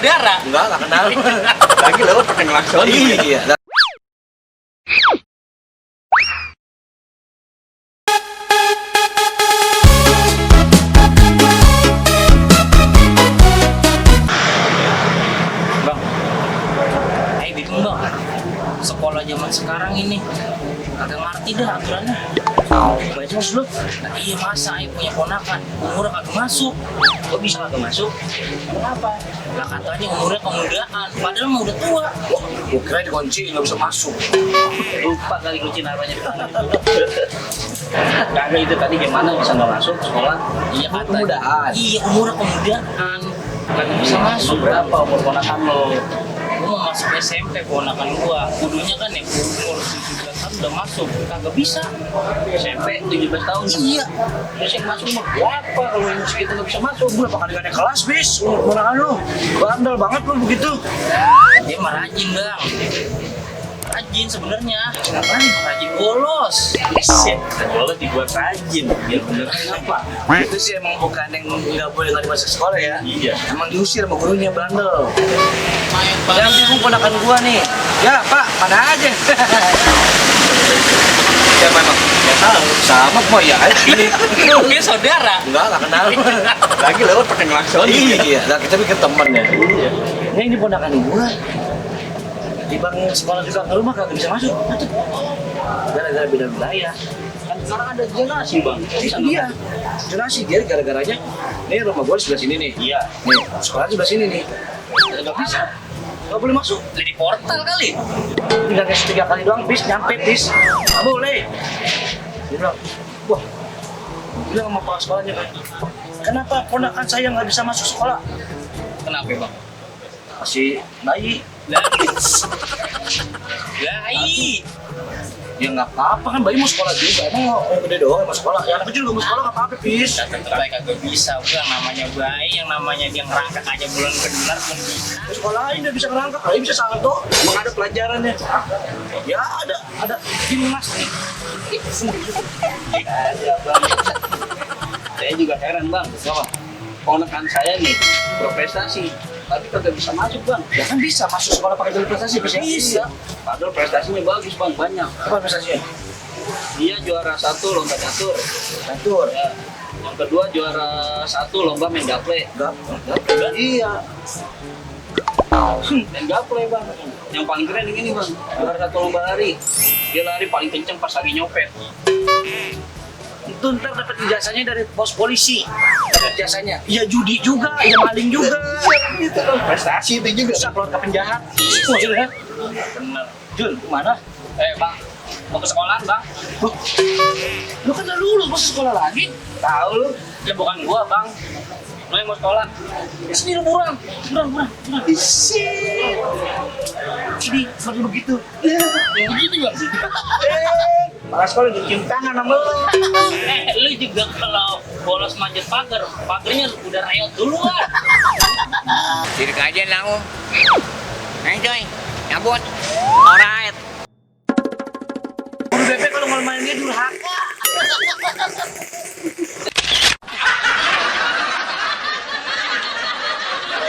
saudara? Enggak kenal. Lagi lewat pakai ngelakson. Iya. Bang, bingung bang. Sekolah zaman sekarang ini agak ngerti dah aturannya. Banyak lu. Nah, iya masa punya ponakan umurnya kagak masuk. Kok bisa kagak masuk? Kenapa? Lah katanya umurnya kemudaan, padahal mah udah tua. Gue kira dikunci nggak bisa masuk. Lupa kali kunci naranya di tangan. Kagak itu tadi gimana bisa nggak masuk sekolah? Iya katanya. Kemudaan. Iya umurnya kemudaan, kagak bisa masuk. Berapa umur ponakan lo? Gua mau masuk SMP ponakan gua, kudunya kan ya umur 17 tahun udah masuk, kagak bisa. SMP 17 tahun. Iya. Terus yang masuk mah berapa kalau yang segitu nggak bisa masuk? Berapa kali gak naik kelas bis? Umur ponakan lo bandel banget lo begitu. Dia mah rajin bang. Rajin sebenarnya. Ngapain? Rajin bolos. Bolos dibuat rajin. Biar bener apa? Itu sih emang bukan yang nggak boleh nggak masuk sekolah ya. Iya. Emang diusir sama gurunya bandel. Jangan bingung ponakan gua nih. Ya Pak, mana aja. Ya memang. Ya tahu. Sama gua ya. Ini. Dia saudara. Enggak kenal. Lagi lewat pakai ngelakson. Iya. Lah kita bikin temen ya. Iya. Ini ponakan gua. Di bang sekolah juga ke rumah kagak bisa masuk. Gara-gara beda wilayah. Kan sekarang ada zonasi bang. Iya. Jonasi dia gara-garanya. Nih rumah gua di sebelah sini nih. Iya. Nih sekolah di sebelah sini nih. Nggak bisa. Nggak boleh masuk. Jadi portal kali. Tinggal kasih 3 kali doang bis nyampe bis. Nggak boleh. Dia bilang, wah. Bilang sama kepala sekolahnya kan. Kenapa ponakan saya nggak bisa masuk sekolah? Kenapa bang? Masih bayi. Bayi. Ya nggak apa-apa kan bayi mau sekolah juga. Emang mau gede doang mau sekolah. Ya anak kecil nggak mau sekolah nggak apa-apa bis. Tetep baik kagak bisa, yang namanya bayi, yang namanya dia ngerangkak aja belum benar pun bisa. Mau sekolah lain udah bisa ngerangkak, bayi bisa salto. Emang ada pelajarannya. Ya ada gimnastik. Ada bang. Saya juga heran bang. Apa? Ponakan saya nih berprestasi, tapi kagak bisa masuk bang. Ya kan bisa masuk sekolah pakai jalur prestasi bisa. Bisa. Padahal prestasinya bagus bang, banyak. Apa prestasinya? Dia juara 1 lomba catur. Catur. Ya. Yang kedua juara 1 lomba main gaple. Enggak. Iya. Main gaple bang. Yang paling keren yang ini bang. Juara 1 lomba lari. Dia lari paling kenceng pas lagi nyopet. Itu ntar dapat ijazahnya dari pos polisi. Dapat ijazahnya. Ya judi juga, ya maling juga. Gitu kan. Prestasi itu juga. Bisa keluar ke penjahat. Bener. Jun, kemana? Bang, mau ke sekolahan bang? Lu kan udah lulus, masuk sekolah lagi? Tahu lu? Ya bukan gua bang. Lu yang mau sekolah? Ya sini lu buruan. Isi. Sini, seperti begitu. Yang begitu bang. Para sekolah cium tangan sama lu. Lu juga kalau bolos manjat pagar, pagarnya udah reot duluan. Sirik aja lang. Ayo coy, nyabut. Alright. Guru BP kalau main dia durhaka.